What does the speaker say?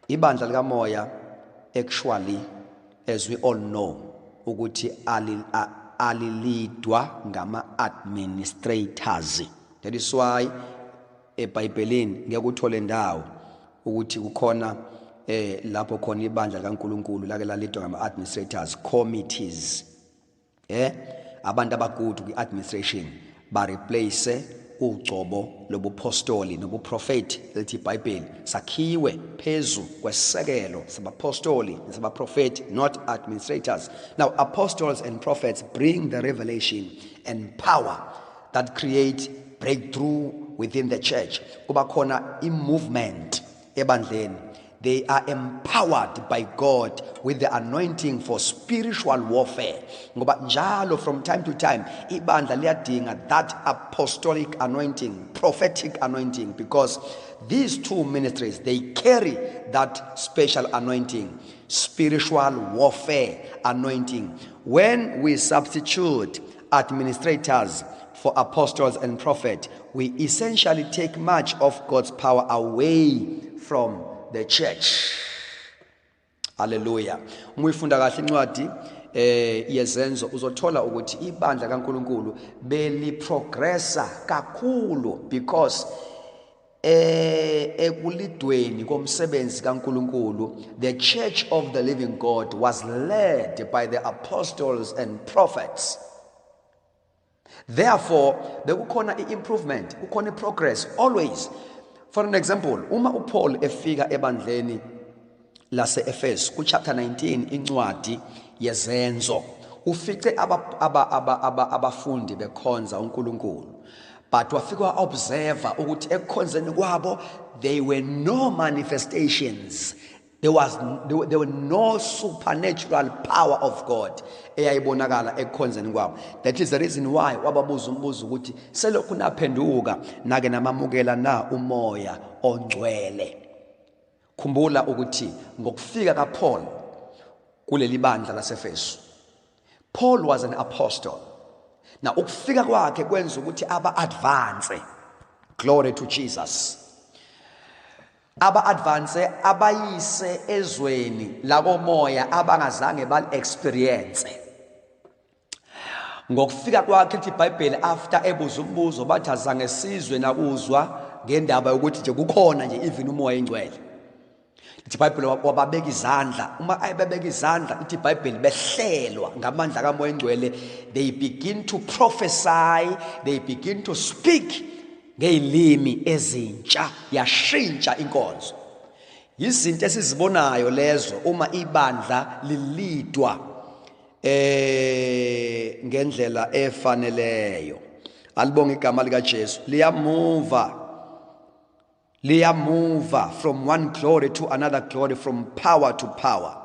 Ibandla likamoya actually, as we all know, ukuthi alilidwa ngama administrators. That is why eBhayibhelini ngeke uthole ndawo ukuthi kukhona lapho khona ibandla likaNkuluNkulu lake lalidwa ngama administrators, committees, abantu abagood kwi-administration ba replace ugcobo lobupostoli nobuprofeti. Lithi iBhayibheli sakhiwe phezu kwesekelo sabapostoli nesabaprofeti, not administrators. Now, apostles and prophets bring the revelation and power that create breakthrough within the church. Kuba khona i-movement ebandleni. They are empowered by God with the anointing for spiritual warfare, ngoba njalo from time to time ibandla liyadinga that apostolic anointing, prophetic anointing, because these two ministries, they carry that special anointing, spiritual warfare anointing. When we substitute administrators for apostles and prophets, we essentially take much of God's power away from the church. Hallelujah. Uma uyifunda kahle incwadi yeZenzo, uzothola ukuthi ibandla kaNkuluNkulu beliprogressa kakhulu because ekulidweni komsebenzi kaNkuluNkulu, the church of the living God was led by the apostles and prophets. Therefore bekukhona i-improvement, kukhona i-progress always. For an example, uma uPaul efika ebandleni lase-Efesu ku-chapter 19 incwadi yeZenzo, ufice abafundi bekhonza uNkulunkulu, but wafika wa-observa ukuthi ekukhonzeni kwabo there were no manifestations, there were no supernatural power of God eyayibonakala ekukhonzeni kwabo. That is the reason why wababuza umbuzo ukuthi selokhu naphenduka nake namamukela na uMoya oNgcwele? Khumbula ukuthi ngokufika kaPaul kuleli bandla laseFesu, Paul was an apostle. Na ukufika kwakhe kwenza ukuthi aba advance. Glory to Jesus. Aba advance abayise ezweni lakomoya abangazange bal experience. Ngokufika kwakhe, lithi iBhayibheli, after ebuza umbuzo, bathi azange sizwe nakuzwa ngendaba yokuthi nje kukhona nje even uMoya oNgcwele. Lithi iBhayibheli wababeka izandla. Uma ayebebeka izandla, lithi iBhayibheli behlelwa ngamandla kaMoya oNgcwele. They begin to prophesy, they begin to speak ngezilimi ezintsha. Yashintsha inkonzo. Izinto esizibonayo lezo uma ibandla lilidwa ngendlela efaneleyo. Alibonga igama lika Jesu. Liyamuva, liyamuva from one glory to another glory, from power to power.